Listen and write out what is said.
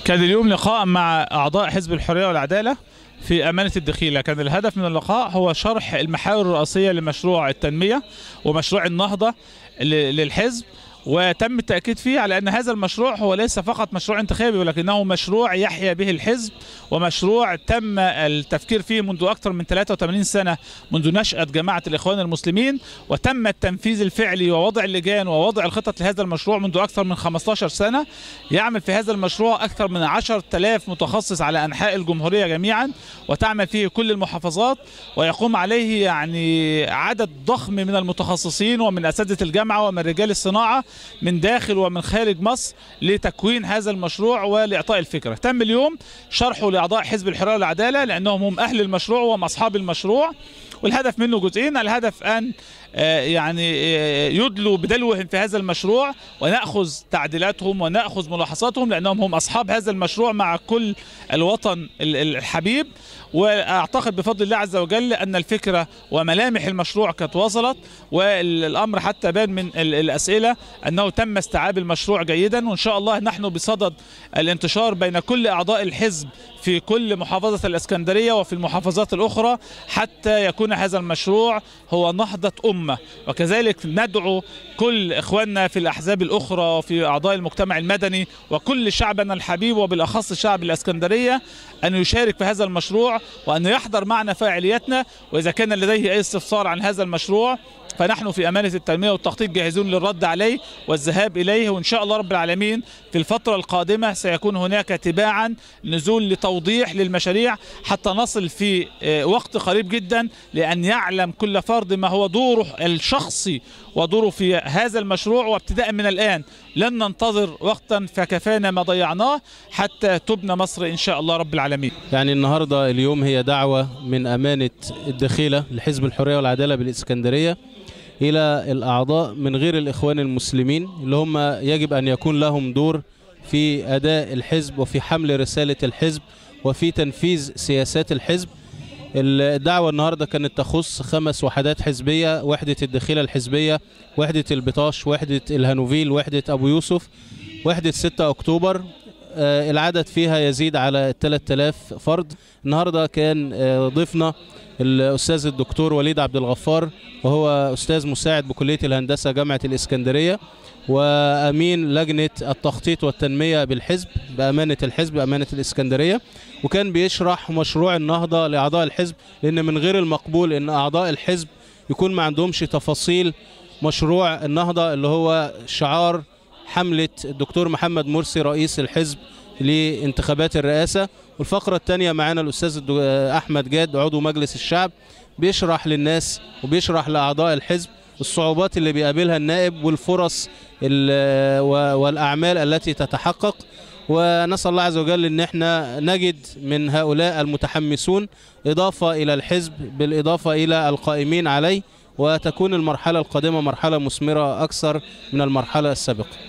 كان اليوم لقاء مع أعضاء حزب الحرية والعدالة في أمانة الدخيلة. كان الهدف من اللقاء هو شرح المحاور الرئيسية لمشروع التنمية ومشروع النهضة للحزب، وتم التأكيد فيه على أن هذا المشروع هو ليس فقط مشروع انتخابي، ولكنه مشروع يحيا به الحزب، ومشروع تم التفكير فيه منذ أكثر من 83 سنة منذ نشأة جماعة الإخوان المسلمين، وتم التنفيذ الفعلي ووضع اللجان ووضع الخطط لهذا المشروع منذ أكثر من 15 سنة. يعمل في هذا المشروع أكثر من 10,000 متخصص على أنحاء الجمهورية جميعا، وتعمل فيه كل المحافظات، ويقوم عليه يعني عدد ضخم من المتخصصين ومن أساتذة الجامعة ومن رجال الصناعة من داخل ومن خارج مصر لتكوين هذا المشروع ولإعطاء الفكرة. تم اليوم شرحه لأعضاء حزب الحرية والعدالة لأنهم هم أهل المشروع وهم أصحاب المشروع، والهدف منه جزئين. الهدف أن يدلوا بدلوهم في هذا المشروع ونأخذ تعديلاتهم ونأخذ ملاحظاتهم، لأنهم هم أصحاب هذا المشروع مع كل الوطن الحبيب. وأعتقد بفضل الله عز وجل أن الفكرة وملامح المشروع قد وصلت، والأمر حتى بان من الأسئلة أنه تم استيعاب المشروع جيدا، وإن شاء الله نحن بصدد الانتشار بين كل أعضاء الحزب في كل محافظة الإسكندرية وفي المحافظات الأخرى حتى يكون هذا المشروع هو نهضة أمة. وكذلك ندعو كل إخواننا في الأحزاب الأخرى وفي أعضاء المجتمع المدني وكل شعبنا الحبيب وبالأخص شعب الإسكندرية أن يشارك في هذا المشروع وأن يحضر معنا فاعلياتنا. وإذا كان لديه أي استفسار عن هذا المشروع فنحن في أمانة التنمية والتخطيط جاهزون للرد عليه والذهاب إليه، وإن شاء الله رب العالمين في الفترة القادمة سيكون هناك تباعا نزول لتوضيح للمشاريع حتى نصل في وقت قريب جدا لأن يعلم كل فرد ما هو دوره الشخصي ودوره في هذا المشروع. وابتداء من الآن لن ننتظر وقتا فكفانا ما ضيعناه حتى تبنى مصر إن شاء الله رب العالمين. يعني النهاردة اليوم هي دعوة من أمانة الدخيلة لحزب الحرية والعدالة بالإسكندرية إلى الأعضاء من غير الإخوان المسلمين اللي هم يجب أن يكون لهم دور في أداء الحزب وفي حمل رسالة الحزب وفي تنفيذ سياسات الحزب. الدعوة النهاردة كانت تخص 5 وحدات حزبية: وحدة الدخيلة الحزبية، وحدة البطاش، وحدة الهانوفيل، وحدة أبو يوسف، وحدة 6 أكتوبر. العدد فيها يزيد على 3000 فرد. النهاردة كان ضيفنا الأستاذ الدكتور وليد عبد الغفار، وهو أستاذ مساعد بكلية الهندسة جامعة الإسكندرية وأمين لجنة التخطيط والتنمية بالحزب بأمانة الحزب بأمانة الإسكندرية، وكان بيشرح مشروع النهضة لأعضاء الحزب، لأن من غير المقبول أن أعضاء الحزب يكون ما عندهمش تفاصيل مشروع النهضة اللي هو شعار حملة الدكتور محمد مرسي رئيس الحزب لانتخابات الرئاسة. والفقرة الثانية معنا الأستاذ أحمد جاد عضو مجلس الشعب بيشرح للناس وبيشرح لأعضاء الحزب الصعوبات اللي بيقابلها النائب والفرص والأعمال التي تتحقق. ونسأل الله عز وجل أن احنا نجد من هؤلاء المتحمسون إضافة إلى الحزب بالإضافة إلى القائمين عليه، وتكون المرحلة القادمة مرحلة مثمرة أكثر من المرحلة السابقة.